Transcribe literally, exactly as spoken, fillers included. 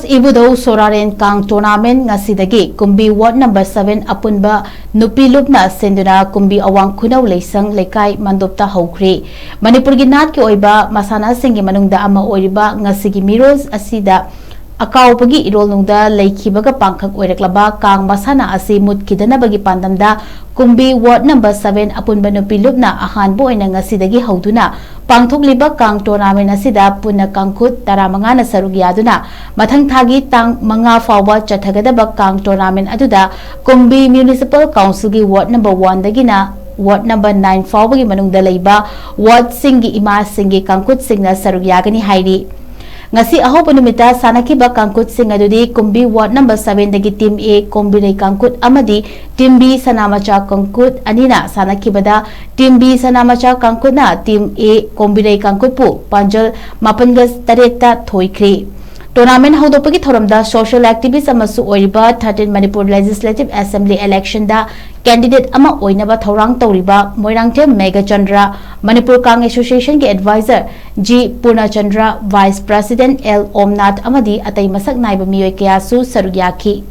ꯏꯕꯨꯙꯧ ꯁꯣꯔꯥꯔꯦꯟ ꯀꯥꯡ tournament ꯉꯁꯤꯗꯒꯤ ꯀꯨꯝꯕꯤ ward number seven ꯑꯄꯨꯟꯕ ꯅꯨꯄꯤ ꯂꯨꯞꯅ ꯁꯤꯟꯗꯨꯅ ꯀꯨꯝꯕꯤ ꯑꯋꯥꯡ ꯈꯨꯅꯧ ꯂꯩꯁꯪ ꯂꯩꯀꯥꯏ ꯃꯟꯗꯣꯞꯇ ꯍꯧꯈ꯭ꯔꯦ꯫ ꯃꯅꯤꯄꯨꯔꯒꯤ ꯅꯥꯠꯀꯤ ꯑꯣꯏꯕ ꯃꯁꯥꯟꯅꯁꯤꯡꯒꯤ ꯃꯅꯨꯡꯗ ꯑꯃ ꯑꯣꯏꯔꯤꯕ ꯉꯁꯤꯒꯤ ꯃꯤꯔꯣꯜ ꯑꯁꯤꯗ ꯑꯀꯥꯎꯕꯒꯤ ꯏꯔꯣꯜꯅꯨꯡꯗ ꯂꯩꯈꯤꯕꯒ ꯄꯥꯡꯈꯛ ꯑꯣꯏꯔꯛꯂꯕ ꯀꯥꯡ ꯃꯁꯥꯟꯅ ꯑꯁꯤ ꯃꯨꯠꯈꯤꯗꯅꯕꯒꯤ ꯄꯥꯟꯗꯝꯗ ꯀꯨꯝꯕꯤ ward number seven ꯑꯄꯨꯟꯕ ꯅꯨꯄꯤ ꯂꯨꯞꯅ ꯑꯍꯥꯟꯕ ꯑꯣꯏꯅ ꯉꯁꯤꯗꯒꯤ ꯍꯧꯗꯨꯅ ꯄꯥꯡꯊꯣꯛꯂꯤꯕ ꯀꯥꯡ tournament ꯑꯁꯤꯗ ꯄꯨꯟꯅ ꯀꯥꯡꯈꯨꯠ ꯇꯔꯥꯃꯉꯥꯅ ꯁꯔꯨꯛ ꯌꯥꯗꯨꯅ ꯃꯊꯪ ꯊꯥꯒꯤ ꯇꯥꯡ ꯃꯉꯥ ꯐꯥꯎꯕ ꯆꯠꯊꯒꯗꯕ ꯀꯥꯡ tournament ꯑꯗꯨꯗ ꯀꯨꯝꯕꯤ Municipal Councilꯒꯤ ward number oneꯗꯒꯤꯅ ward number nine ꯐꯥꯎꯕꯒꯤ ꯃꯅꯨꯡꯗ ꯂꯩꯕ wardꯁꯤꯡꯒꯤ ꯏꯃꯥꯁꯤꯡꯒꯤ ꯀꯥꯡꯈꯨꯠꯁꯤꯡꯅ ꯁꯔꯨꯛ ꯌꯥꯒꯅꯤ ꯍꯥꯏꯔꯤ꯫ ꯉꯁꯤ ꯑꯍꯧꯕ ꯅꯨꯃꯤꯠꯇ ꯁꯥꯟꯅꯈꯤꯕ ꯀꯥꯡꯈꯨꯠꯁꯤꯡ ꯑꯗꯨꯗꯤ ꯀꯨꯝꯕꯤ ward number sevenꯗꯒꯤ team A ꯀꯣꯝꯕꯤꯔꯩ ꯀꯥꯡꯈꯨꯠ ꯑꯃꯗꯤ team B ꯁꯅꯥꯃꯆꯥ ꯀꯥꯡꯈꯨꯠ ꯑꯅꯤꯅ ꯁꯥꯟꯅꯈꯤꯕꯗ team B Sanamacha ꯀꯥꯡꯈꯨꯠꯅ team A ꯀꯣꯝꯕꯤꯔꯩ ꯀꯥꯡꯈꯨꯠꯄꯨ ꯄꯥꯟꯖꯜ ꯃꯥꯄꯟꯒ ꯇꯔꯦꯠꯇ ꯊꯣꯏꯈ꯭ꯔꯤ꯫ Tournament ꯍꯧꯗꯣꯛꯄꯒꯤ ꯊꯧꯔꯝꯗ social activist ꯑꯃꯁꯨ ꯑꯣꯏꯔꯤꯕ thirteen Manipur Legislative Assembly electionꯗ candidate ꯑꯃ ꯑꯣꯏꯅꯕ ꯊꯧꯔꯥꯡ ꯇꯧꯔꯤꯕ ꯃꯣꯏꯔꯥꯡꯊꯦꯝ ꯃꯦꯘꯆꯟꯗ꯭ꯔ, ꯃꯅꯤꯄꯨꯔ ꯀꯥꯡ Associationꯒꯤ advisor G ꯄꯨꯔꯅꯆꯟꯗ꯭ꯔ, vice president L ꯑꯣꯝꯅꯥꯊ ꯑꯃꯗꯤ ꯑꯇꯩ ꯃꯁꯛ ꯅꯥꯏꯕ ꯃꯤꯑꯣꯏ ꯀꯌꯥꯁꯨ ꯁꯔꯨꯛ ꯌꯥꯈꯤ꯫